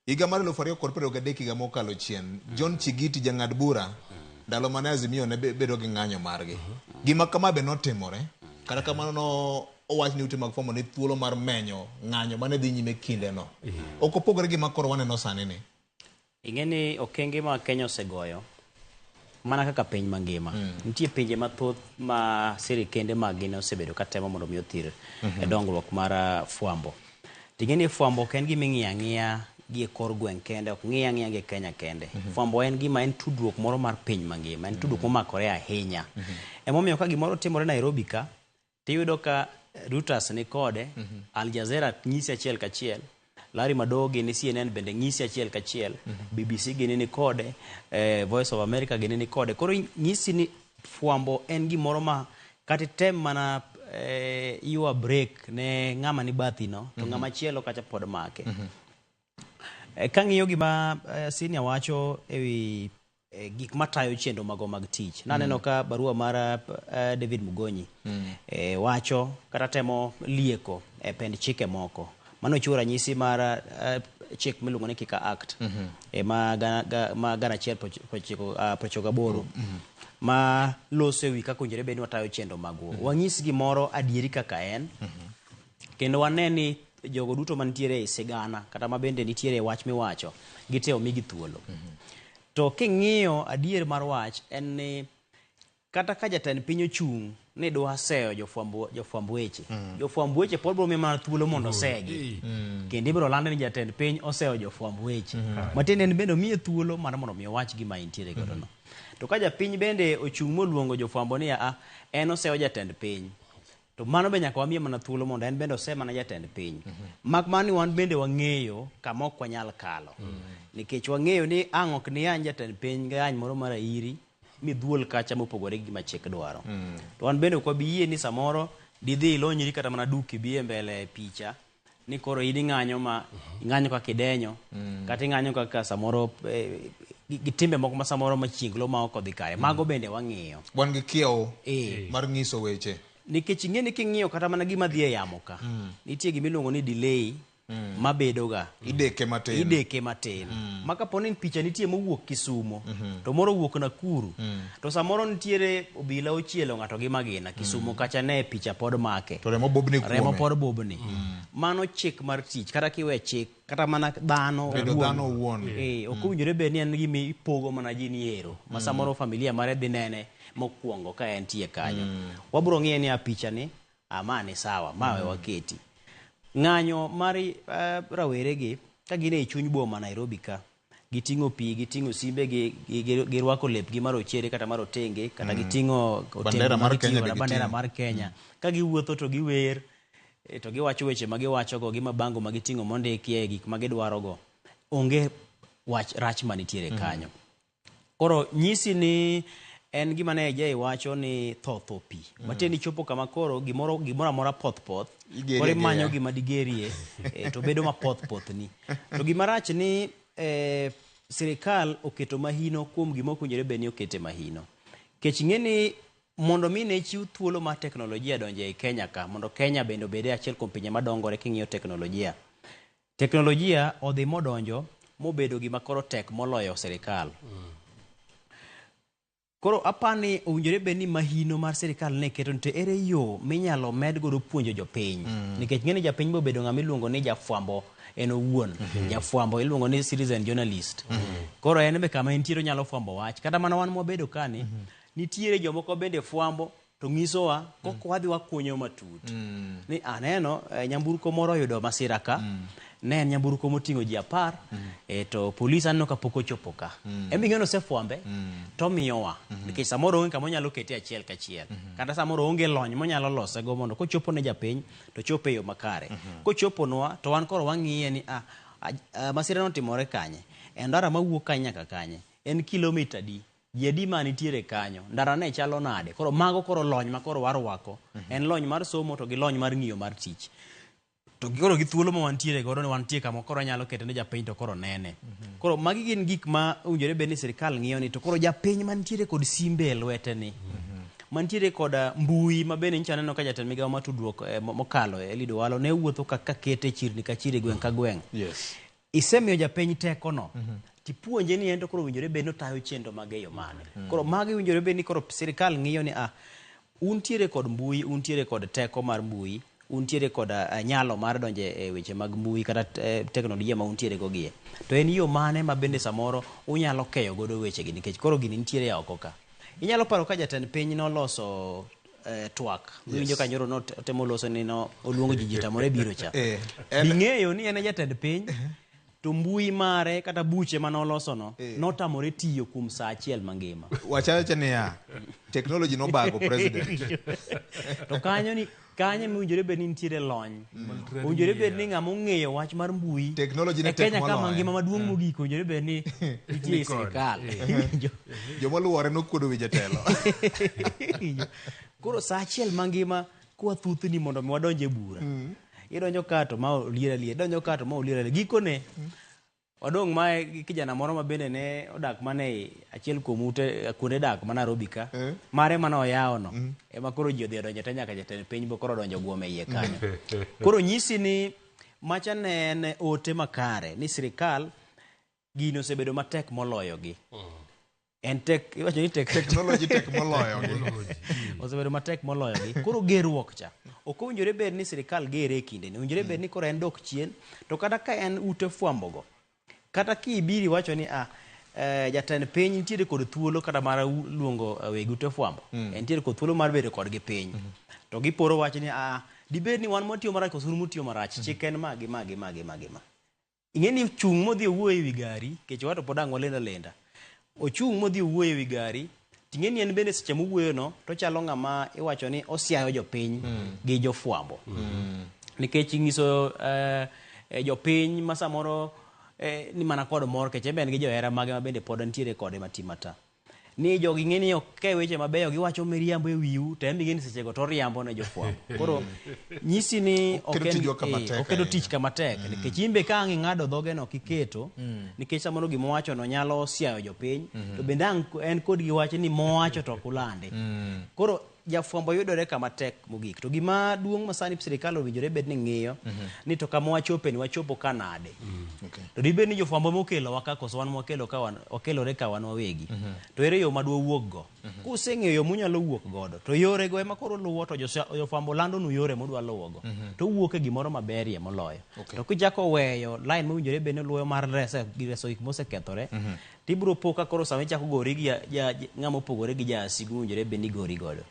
Higa mar 2023 higa mokalo chien, John Chigiti jang'ad bura ndalo mane Azimio ne bedo gi ng'anyo margi. Gima kama be notimore, kata kamano no owach ni ute mag fwambo ni thuolo mar menyo ng'anyo mane dhi nyime kindeno. Ok opogore gi ma koro waneno sani ni. Ing'e ni okenge ma Kenya osegoyo mana kaka piny mangima nitie pinje mathoth ma sirikende maggi ne osebedo ka temo mondo mi othir e dongruok mar fwambo. Ting'e ni fwambo ok en gima ing'iyo ang'iya gi e kor gweng' kende, ok ng'iye ang'iya gi e Kenya kende. Fwambo en gima en tudruok moro mar piny mangima, en tudruok momakore ahinya. Emomiyo ka gimoro timore Nairobi ka, tiyudo ka Reuters ni kode, Al Jazeera nyisi achiel kachiel, Larry Madowo gini CNN bende nyisi achiel kachiel, BBC gini ni kode, Voice of America gini ni kode. Koro nyisi ni fwambo en gimoro ma kata item mana ywa break ne ng'ama ni bathi no, to ng'ama chielo kacha pod make. Kang'iyo gima senior wacho ewi gik matayo chenro mago mag tich. Naneno ka barua mar David Mugonyi wacho kata temo lieko e pend chike moko. Mano chiwo ranyisi mar chik miluongo ni Kika Act ma 1998 ma loso ewi kaka owinjore bed ni watayo chenro magwa. Wanyis gimoro adieri kaka en, kendo wane ni jogo duto mantiere e sigana kata ma bende nitiere e wach miwacho gite omigi thuolo. To king'iyo adier mar wach en ni kata ka jatend piny ochung' ni dwa seyo jofwamb weche, jofwamb weche pod biro miye mana thuolo mondo osegi. Kendo ibiro land ni jatend piny oseyo jofwamb weche. Matiende en bende omiye thuolo mar mondo mi owach gima entiere godo no. To ka japiny bende ochung' moluongo jofwambo ni a en oseyo jatend piny, to mano be nyaka wamiye mana thuolo mondo en bende ose mana jatend piny. Mak mana ni wan bende wang'eyo kama ok wanyal kalo. Nikech wang'eyo ni ang' ok niyany jatend piny gi yany moro mar airi midhuol kacha mopogore gi gima chik dwaro. To wan bende ok wabi yie ni samoro didhi ilonyri kata mana duk ibi e mbele picha ni koro in ing'anyo ma ing'anyo kaka idenyo kata ing'anyo kaka samoro gi timbe moko ma samoro machienglo ma ok odhi kare. Mago bende wang'iyo. Wan gi kiewo mar ng'iso weche. Nikech ing'e ni king'iyo kata mana gima dhi e yamo ka, nitie gima iluongo ni delay mabedo ga. Ideke matin. Ideke matin. Ma kapo ni picha nitie mowuok Kisumo, to moro owuok Nakuru, to samoro nitiere obila ochielo ng'ato gi magina Kisumo kacha ne picha pod make. To remo bobni kuome. Remo pod bobni. Mano chik mar tich, kata kiwe chik, kata mana dhano Bedo owuon. dhano owuon. Ok owinjore bed ni en gima ipogo mana ji ni ero, ma samoro familia mare dhi nene mokwongo ka entie kanyo. Wabro ng'iye ni a picha ni, a ma ni sawa, ma we waketi. Ng'anyo mar rawere gi ka gin ei chuny boma Nairobi ka, giting'o pi, giting'o simbe, girwako lepgi marochere kata marotenge, kata giting'o Bandera mar Kenya be bandera giting'o. mar Kenya. Ka giwuotho to giwer, to giwacho weche ma giwachogo gi mabango ma giting'o mondikie gik ma gidwarogo. Onge wach rach manitiere kanyo. Koro nyisi ni en gima ne Jay wacho ni tho tho pi. Matiende ni chopo kama koro gimoro gimoro amora poth poth. Igerie Koro imanyo ageya. gima digerie to bedo mapoth poth ni. To gima rach ni sirikal oketo mahino kuom gima ok owinjore bed ni okete mahino. Nikech ing'e ni mondo mi ne chiw thuolo mar teknolojia donjo ei Kenya ka, mondo Kenya bende obed e achiel kuom pinje madongore king'iyo teknolojia. Teknolojia odhi modonjo mobedo gima koro tek moloyo sirikal. Koro apani owinjore bed ni mahino mar sirikal ne keto ni to ere yo minyalo med godo puonjo jopiny. Nikech ng'eni japiny bobedo ng'ama iluongo ni jafwambo en owuon. Jafwambo iluongo ni citizen journalist. Koro en be kama entiere onyalo fwambo wach. Kata mana wan mwabedo kani, nitiere jomoko bende fwambo to nyisowa kok wadhi wakunyo matut. Ni aneno nyamburko moro oyudo masira ka. Ne en nyamburko moting'o ji 10, to polis aneno ka pok ochopo ka. En be ing'e ni osefwambe, to omiyowa. Nikech samoro onge kama onyalo kete achiel kachiel. Kata samoro onge lony monyalo losego mondo kochopo ne japiny, to chopo e yo makare. Kochoponwa, to wan koro wang'iye ni masira notimore kanye? E ndara mawuok kanye nyaka kanye? En kilomita adi? Ji adi ma nitiere kanyo? Ndara ne chalo nade? Koro mago koro lony ma koro warwako. En lony mar somo to gi lony mar ng'iyo mar tich. To koro gi thuolo ma wantiere godo ni wantie kama koro anyalo kete ne japiny to koro nene. Koro magi gin gik ma owinjore bed ni sirikal ng'iyo ni to koro japiny mantiere kod simbe e lwete ni, mantiere kod mbui ma bende nyicha aneno ka jatend migawo mar tudruok mokalo Eliud Owalo ne wuotho ka kete chirni ka chiri gweng' ka gweng'. Isemiyo japiny tekono, tipuonje ni en to koro owinjore bed ni otayo chenro mage e yo mane. Koro magi owinjore bed ni koro sirikal ng'iyo ni untiere kod mbui, untiere kod teko mar mbui, untiere kod nyalo mar donjo e weche mag mbui kata teknolojia ma untiere go gie. To en yo mane ma bende samoro unyalo keyo godo wechegi nikech koro gini nitiere e oko ka. Inyalo paro ka jatend piny noloso twak. Iwinjo ka nyoro notemo loso ni no oluongo ji, ji tamore biro cha. Bing'eyo ni en e jatend piny to mbui mare kata buche manoloso no notamore tiyo kuom saa achiel mangima. Wachacha niya, technology nobago president. To kanyo ni kanyo ema owinjore bed ni nitiere lony. Owinjore bed ni ng'ama ong'eyo wach mar mbui Technology ne e tek Kenya ka moloyo. mangima maduong' mogik owinjore bed ni nitie e Ni kod, sirikal. Iwinjo? Jomoluwore nokuodo wi jatelo. Iwinjo? Koro saa achiel mangima kwa thuthni mondo mi wadonj e bura. Idonjo ka to ma olier alier, idonjo ka to ma olier alier. Gikone wadong' mae gi kijana moro ma bende ne odak mana e achiel kuom ute kuonde dak ma Nairobi ka. Mare mane oyawo no ema koro ji odhi odonjo te nyaka jatend piny bo koro odonjo guom e iye kanyo. Koro nyisi ni macha ne en ote makare ni sirikal gini osebedo matek moloyo gi. En tek, iwacho ni tek. Technology tek moloyo gi. Osebedo matek moloyo gi. Koro gerruok cha ok owinjore bed ni sirikal gere e kindeni. Owinjore bed ni koro en dok chien, to kata ka en ute fwambo go, kata kibiro iwacho ni jatend piny nitiere kod thuolo kata mar luongo weg ute fwambo, entiere kod thuolo mar bedo kodgi piny, to giporo wach ni dibed ni wan mwatiyo marach koso un mutiyo marach, chik en ma gi ma gi ma gi ma gi ma. Ing'e ni chung' modhi owuoyo ewi gari, kech wato pod ang' walenda lenda. Ochung' modhi owuoyo ewi gari, ting'e ni en bende seche mowuoyo no, to chalo ng'ama iwacho ni osiayo jopiny gi jofwambo. Nikech ng'iso jopiny ma samoro ni mana kod mor, kech en be en gi johera mage ma bende pod nitiere kode mati mata. Ni jogi ng'e ni ok ke weche mabeyo, giwacho miriambo e wiu, to en be ing'e ni sechego to oriambo ne jofwambo. Koro nyisi ni ok Oketo en tijwa kama tek oketo ahinya. Tich kama tek nikech in be ka ang' ing'ado dhoge no kiketo nikech samoro gima owacho no nyalo siayo jopiny, to bende ang' en kod gi wach ni mowacho to ok ulande. Koro jafwambo yudore kama tek mogik. To gima duong' ma sani sirikal owinjore bed ni ng'iyo ni to kama wachope ni wachopo ka nade. To dibed ni jofwambo mokelowa ka koso wan mwakelo ka wan wakelore ka wan wawegi. To ere yo madwa wuok go? Kuseng'eyo yo munyalo wuok godo, to yorego ema koro luwo to jofwambo landonu yore mudwa luwogo. To wuok e gimoro maberie moloyo. To kichako weyo line mowinjore bed ni luwo mar reso gik mosekethore, tibiro po ka koro sama ichako gori gi ng'ama opogore gi jasigu mowinjore bed ni igori godo.